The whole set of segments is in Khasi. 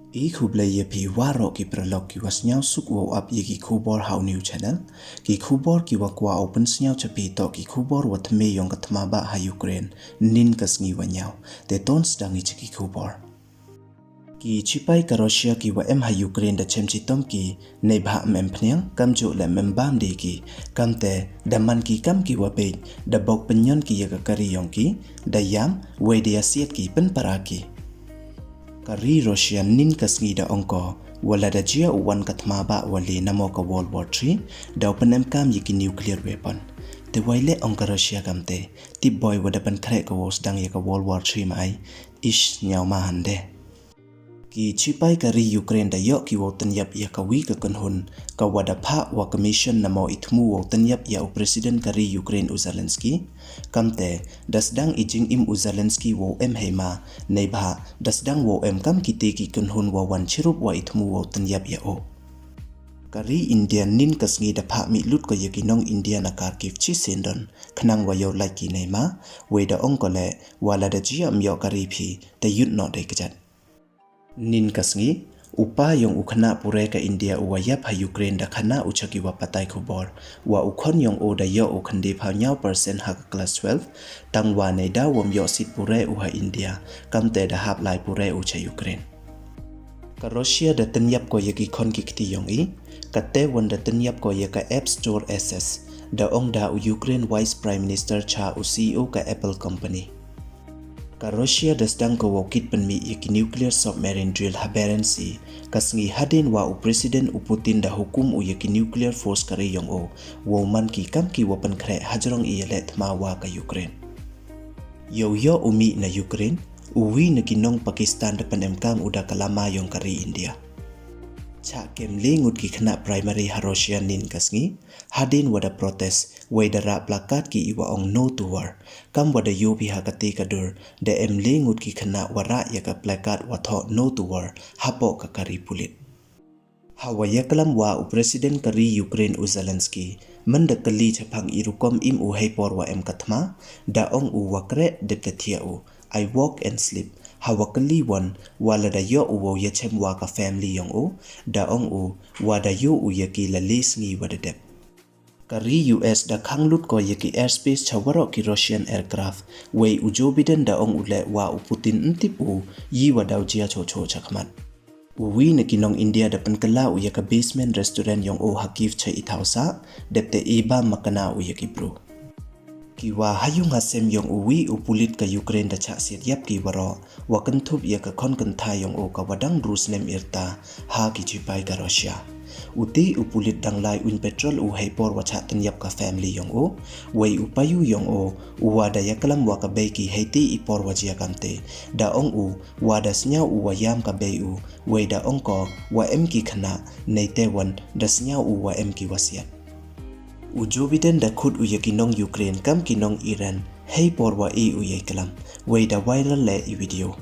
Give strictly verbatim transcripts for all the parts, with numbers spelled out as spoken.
I khublei ïa phi waroh ki paralok ki wa sngewsuk wow ap ïa ki khubor ha u New Channel. Ki khubor ki wa kwah u pynsngew cha phi toh ki khubor wa thymme yong ka thma bah ha Ukraine nin ka sngi wa ñiaw. Te ton sdang i cha ki khubor. Ki chipai ka Russia ki wa em ha Ukraine da chem chitom ki, neibhah ym em phniang, kamjooh leh ym em bam de ki. Kamte da man ki kam ki wa beit, da bok pynñion ki ïa ka kari yong ki, da ïam, wei da ïa siat ki pynpara ki. Ka ri Russia nin ka sngi da ong ko, wa lada jia u wan ka thma bah wa le namo ka World War Three, da u pynemkam ïa ki nuclear weapon. Te wei leh ong ka Russia kamte, tip boi wa da pynkhreh ka wow sdang ïa ka World War Three ma ai, ish, ñiaw ma hande. Ki chipai ka ri Ukraine da ïoh ki wow tynyap ïa ka wi ka kynhun, ka wa da phah wa commission namo i thmu wow tynyap ïa u president ka ri Ukraine u Zelensky. Kamte, da sdang i jingim u Zelensky wow em hei ma, neibhah da sdang wow em kam kite ki kynhun wa wan chirup wa i thmu wow tynyap ïa u. Ka ri India nin ka sngi da phah mih lut ko ïa ki nong India na Kharkiv chi syndon, khnang wa ïoh lait ki nei ma, wei da ong ko leh, wa lada jia ym ïoh ka ri phi, te yut noh dei kjat. Nin ka sngi, u pa yong u khynnah pure ka India u wa ïap ha Ukraine da khana u cha ki wa patai khubor, wa u khon yong u da ïoh u khyndai phaw ñiaw percent ha ka class twelve, tang wa neida wa ym ïoh sit pure u ha India, kamte da hap lai pure u cha Ukraine. Ka Russia da tynyap ko ïa ki khon ki kti yong i, kate wan da tynyap ko ïa ka App Store access, da ong da u Ukraine Vice Prime Minister cha u C E O ka Apple Company. Ka Russia da sdang ko wow kit pynmih ïa ki nuclear submarine drill ha Barents Sea, ka sngi hadien wa u President u Putin da hukum u ïa ki nuclear force ka ri yong u, wow man ki kam ki wa pynkhreh hajrong i ïaleh thma wa ka Ukraine. Yow ïoh u mih na Ukraine, u wi na ki nong Pakistan da pynemkam u da ka lama yong ka ri India. Chah kem le ngut ki khynnah primary ha Russia nin ka sngi, hadien wa da protest, wei da rah placard ki i wa ong no to war. Kam wa da ïoh phi ha kate ka dur, da em le ngut ki khynnah wa rah ïa ka placard wa thoh no to war, hapoh ka kari pulit. Ha wa ïaklam wa u President ka ri Ukraine u Zelensky, man da kylli chaphang i rukom im u hei por wa em ka thma, da ong u wa kreh dep da thiah u, I walk and sleep. Ha wa kylli wan, wa lada ïoh u wow ïa chem wa ka family yong u, da ong u, wa da ïoh u ïa ki la le sngi wa da dep. Ka ri U S da khang lut ko ïa ki airspace cha waroh ki Russian aircraft, wei u Joe Biden da ong u leh wa u Putin ym tip u, yi wa daw jia choh choh cha khmat. U wi na ki nong India da pynkylla u ïa ka basement restaurant yong u ha Kyiv cha i thaw sah, dep te i bam makna u ïa ki bru. Ki wa ha yung ha sem yong u wi u pulit ka Ukraine da chah siat ïap ki waroh, wa kynthup ïa ka khon kynthai yong u ka wa dang ru snem ïrta, ha ki chipai ka Russia. U ti u pulit dang lai un petrol u hei por wa chah tynyap ka family yong u, wei u payu yong u, u wa da ïaklam wa ka bei ki hei ti i por wa jia kamte, da ong u, wa da sñiaw u wa ïam ka bei u, wei da ong ko, wa em ki khynnah, nei te wan, da sñiaw u wa em ki wa siat. U Joe Biden da khut u ïa ki nong Ukraine kam ki nong Iran, hei por wa i u ïa i klam, wei da viral leh i video.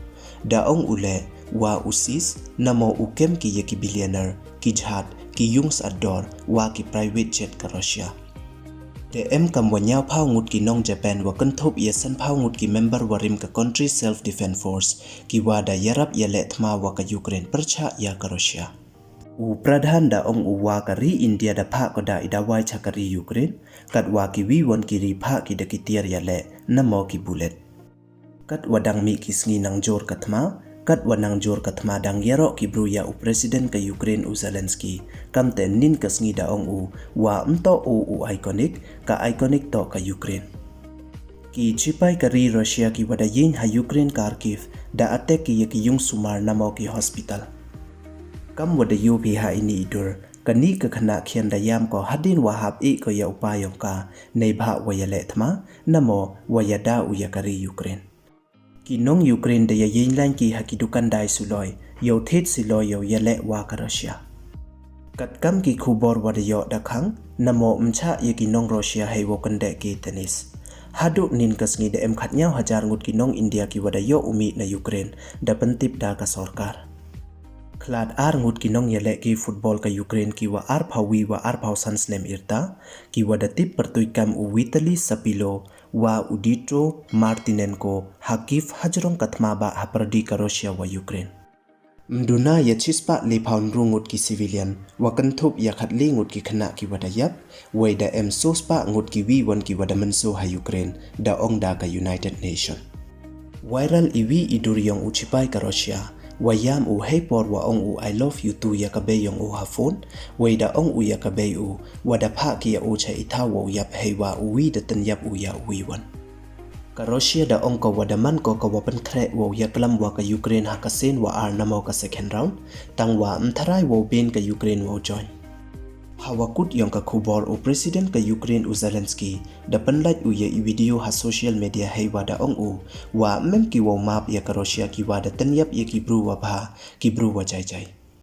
Da ong u leh, wa u sis, namo u kem ki ïa ki billionaire, ki jhat, ki yung sat dor, wa ki private jet ka Russia. Te em kam wa ñiaw phaw ngut ki nong Japan wa kynthup ïa san phaw ngut ki member wa rim ka country self defense force, ki wa da ïarap ïaleh thma wa ka Ukraine pyrchah ïa ka Russia. U Pradhan da ong u wa ka ri India da phah ko da i dawai cha ka ri Ukraine, kat wa ki wi wan ki ri phah ki da ki tiar ïaleh, namo ki bullet. Kat wa dang mih ki sngi nang jur ka thma, kat wa nang jur ka thma dang ïaroh ki bru ïa u President ka Ukraine u Zelensky, kamte nin ka sngi da ong u, wa ym toh u u iconic, ka iconic toh ka Ukraine. Ki chipai ka ri Russia ki wa da ïeng ha Ukraine Kharkiv, da attack ki ïa ki yung sumar namo ki hospital. Kam wa da ïoh phi ha ini i dur, kani ka khynnah khian da ïam ko hadien wa hap i ko ïa u pa yong ka, neibhah wa ïaleh thma, namo wa ïada u ïa ka ri Ukraine. Ki nong Ukraine da ïa ïeng lain ki ha ki dukan dai suloi, ïoh thied suloi ïoh ïaleh wa ka Russia. Kat kam ki khubor wa da ïoh da khang, namo ym chah ïa ki nong Russia hei wow kyndeh ki tennis. Haduh nin ka sngi da em khatñiaw hajar ngut ki nong India ki wa da ïoh u mih na Ukraine, da pyntip da ka sorkar. Khlad ar ngut ki nong ïaleh ki football ka Ukraine ki wa arphaw wi wa arphaw san snem ïrta, ki wa da tip pyrtuit kam u Vitali Sapilo, wa u Dmytro Martynenko, ha Kyiv hajrong ka thma bah ha pyrdi ka Russia wa Ukraine. Mduna ïa chispah lephaw hynriew ngut ki civilian, wa kynthup ïa khatle ngut ki khynnah ki wa da ïap, wei da em sospah ngut ki wi wan ki wa da mynsaw ha Ukraine, da ong da ka United Nation. Viral i wi i dur ïong u chipai ka Russia, wa ïam u hei por wa ong u "I love you too" ïa ka bei ïong u ha phone, wei da ong u ïa ka bei u, wa da phah ki ïa u cha i thaw wow ïap hei wa u wi da tynïap u ïa u wi wan. Ka Russia da ong ka wa da man ko ka wa pynkhreh wow ïaklam wa ka Ukraine ha ka sien wa ar namo ka second round, tang wa ym tharai wow bin ka Ukraine wow join. Ha wa kut ïong ka khubor u President ka Ukraine u Zelensky, da pynlait u ïa i video ha social media hei wa da ong u, wa ym em ki wow map ïa ka Russia ki wa da tynïap ïa ki bru wa bha, ki bru wa jai jai.